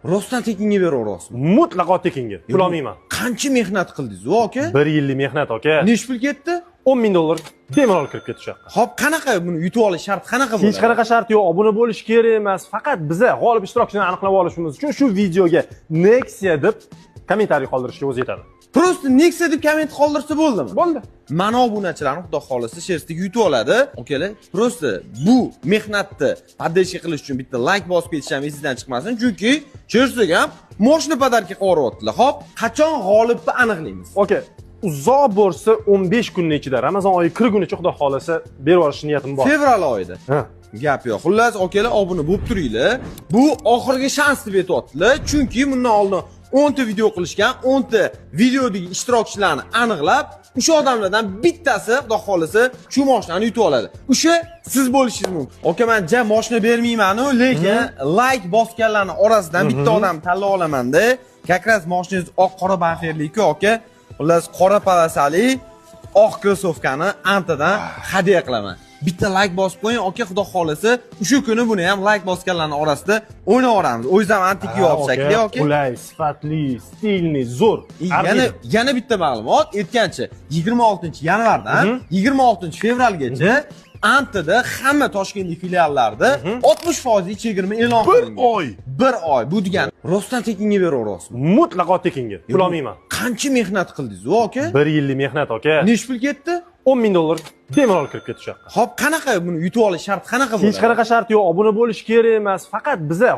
Rostdan tekinga beraverasizmi? Mutlaqo tekinga. Pul olmayman. Qancha mehnat qildingiz, aka? Bir yillik mehnat, aka. Nechi pul ketdi? 10 ming dollar bemalol kirib ketdi shu yoqqa. Xo'p, qanaqa buni yutib olish sharti qanaqa bo'ladi? Hech qanaqa shart yo'q, obuna bo'lish kerak emas. Faqat biza g'olib ishtirokchini aniqlab olishimiz uchun shu videoga "Nexia" deb kommentariy qoldirishga o'zi yetadi. Просто "Nexia" deb komment qoldirsa bo'ldimi? Bo'ldi. Mana obunachilarni, xudo xohlasa, Chersdagi yutib oladi. Akalar, просто bu mehnatni поддержка qilish uchun bitta layk bosib ketish ham esingizdan chiqmasin, chunki Chersdagi ham moshina подарка qilib yuboryaptilar. Xo'p, qachon g'olibni aniqlaymiz? Aka, uzoq bo'lsa 15 kunning ichida, Ramazon oyi kirgunicha, xudo xohlasa, berib yuborish niyatim bor. Fevral oyida. Ha. Gap yo'q. Xullas, akalar, obuna bo'lib turinglar. Bu oxirgi shans deb aytyaptilar, chunki bundan oldin 10 ta video qilishgan, 10 ta videodagi ishtirokchilarni aniqlab, o'sha odamlardan bittasi, xudo xohlasa, shu mashinani yutib oladi. O'sha siz bo'lishingiz mumkin. Aka, men ja mashina bermayman-u, lekin layk bosganlarning orasidan bitta odam tanlab olaman-da. Как раз mashinangiz oq qora bamperli-ku, aka. Xullas, qora полоса li oq krossovkani Antadan hadya qilaman. Bitta layk bosib qo'ying, aka, xudo xohlasa, o'sha kuni buni ham layk bosganlarning orasida o'ynayveramiz. O'zingiz ham antik yeyapsiz, aka, aka. Qulay, sifatli, стильный, zo'r. Yana bitta ma'lumot, aytgancha, 26 yanvardan 26 fevralgacha Antada hamma Toshkentlik filiallarida 60% chegirma e'lon Bir qilingan. oy. Bir oy. Bu degani rostdan tekinga beraverasizmi? Mutlaqo tekinga. Pul olmayman. Qancha mehnat qildingiz, aka? Bir yillik mehnat, aka. Nechi pul ketdi? 10 ming dollar bemalol kirib ketdi shu yoqqa. Xo'p, qanaqa buni yutib olish sharti qanaqa bo'ladi? Hech qanaqa shart yo'q, obuna bo'lish kerak emas. Faqat biza